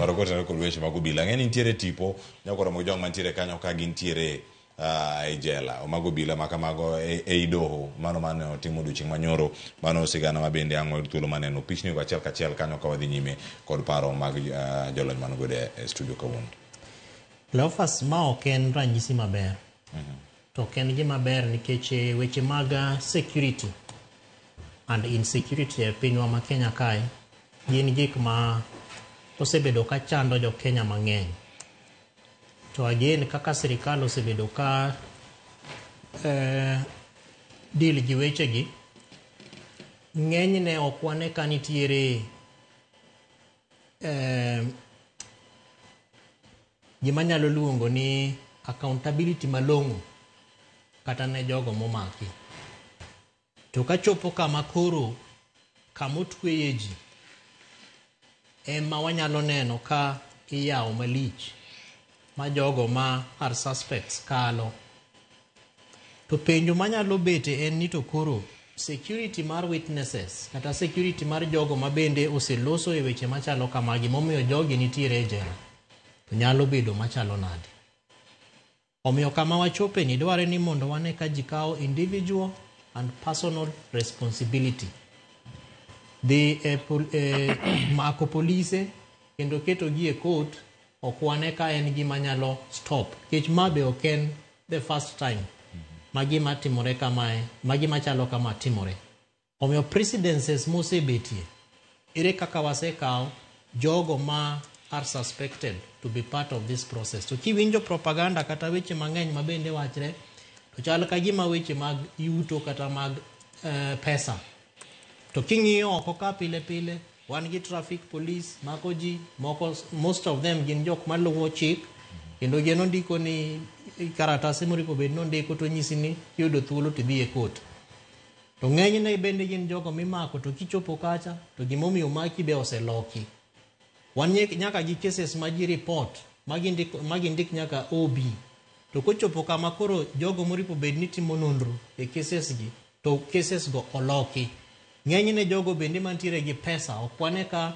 Paro kotenore kod weche mag obila. Ang'e ni nitiere tipo nyakoro mag jong mantiere kanyo ka gintiere e jela. Mago obila ma kamago ei doho. Mano mane otimo odiochieng' manyoro. Mano sigana ma bende ang' wayud thuolo maneno pichni go achiel kachiel kanyo ka wadhi nyime kod paro mag jolony man godo e studio kawuono. Cleophas, ma ok en ranyisi maber. To ok en gima ber nikech weche mag security and insecurity e pinywa ma Kenya kae gin gik ma osebedo ka chando jo Kenya mang'eny. To again kaka sirikal osebedo ka deal gi wechegi, ng'enyne ok wane ka nitiere gima nyalo luongo ni accountability malong'o kata ne jogo momaki. To kachopo kama koro kamotweye ji ema wanyalo neno ka iyawo malich ma jogo ma are suspects kalo. To penjo manyalo bete en ni to koro security mar witnesses kata security mar jogo ma bende oseloso e weche machalo kamagi momiyo jogi nitiere e jela to nyalo bedo machalo nade. Omiyo kama wachope ni dware ni mondo wane ka ji kawo individual and personal responsibility. Dhi e mako polise kendo ketogi e court ok wane ka en gima nyalo stop. Nikech ma be ok en the first time ma gima timore kamae, ma gima chalo kama timore. Omiyo precedences mosebetie, ere kaka wasekawo jogo ma are suspected to be part of this process. To kiwinjo propaganda kata weche mang'eny ma bende wachre, to chal ka gima weche mag yuto kata mag pesa. To king'iyo oko ka pile pile, wan gi traffic police mako ji, moko, most of them gin jok maluwo chik, kendo gin ondiko ni karatase moripo bed nondiko to nyisi ni kiyudo thuolo to idhi e court. To ng'enyne bende gin jogo mimako to kichopo kacha to gimomiyo maki be oseloki. Wan nyaka gi cases ma ji report ma gindik nyaka OB. To kochopo kama koro jogo moripo bed ni timo nonro e cases gi, to cases go oloki. Ng'enyne jogo bende mantiere gi pesa ok wane ka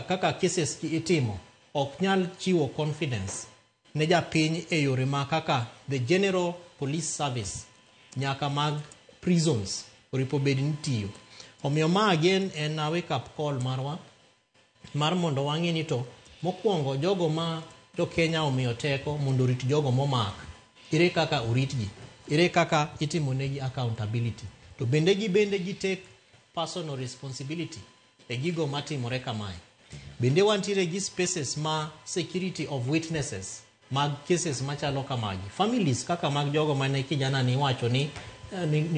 kaka cases gi itimo ok nyal chiwo confidence ne japiny e yore ma kaka the general police service nyaka mag prisons oripo bed ni tiyo. Omiyo ma again en a wake up call marwa mar mondo wang'e ni to mokwongo jogo ma jo Kenya omiyo teko mondo orit jogo momak, ere kaka oritgi, ere kaka itimo negi accountability, to bende gi bende gi take personal responsibility e gigo matimore kamae. Bende wantiere gi spaces ma security of witnesses mag cases machalo kamagi. Families kaka mag jogo mane kijana ni wacho ni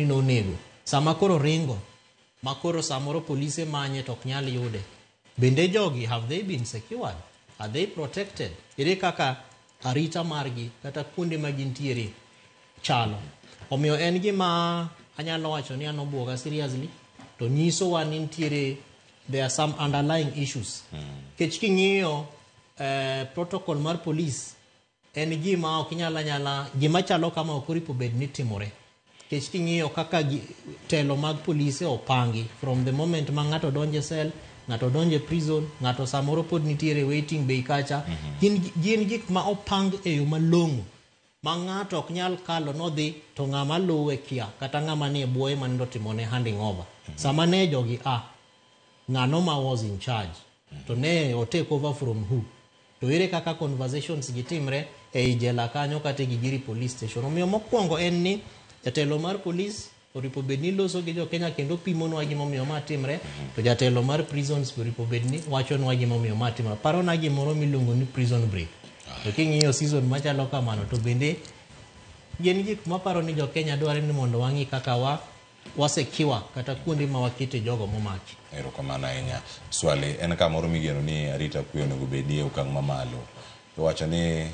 nonego. Sama koro ringo, ma koro samoro polise manye to ok nyal yude. Bende jogi, have they been secured? Are they protected? Ere kaka arita margi kata kuonde ma gintiere chalo. Omiyo en gima anyalo wacho ni an obuoga seriously, to nyisowa ni nitiere there are some underlying issues. Nikech king'iyo protocol mar police en gima ok inyal anyala gima chalo kama ok oripo bed ni timore. Nikech king'iyo kaka telo mag polise opangi from the moment ma ng'ato donje cell, ng'ato donje prison, ng'ato samoro pod nitiere waiting bay kacha, gin gik ma opang e yo malong'o ma ng'ato ok nyal kalo nodhi to ng'ama luwe kia kata ng'ama nie bwoye manindo timone handing over. Sama ne jogi a, ng'ano ma was in charge to ne o take over from who, to ere kaka conversations gi timre ei jela kanyo kata e Gigiri police station. Omiyo mokwongo en ni jatelo mar police oripo bed ni loso gi jo Kenya kendo pimonwa gimomiyo ma timre, to jatelo mar prisons be oripo bed ni wachonwa gimomiyo ma timre. Parona gimoro miluongo ni prison break. To king'iyo season machalo kamano to bende gin gik maparo ni jo Kenya dwaro ni mondo wang'i kaka wa secure kata kuonde ma wakete jogo momaki. Erokamano ahinya. Swali en kamoro migeno ni arita kwe onego bedie e okang' mamalo. Iwacho ni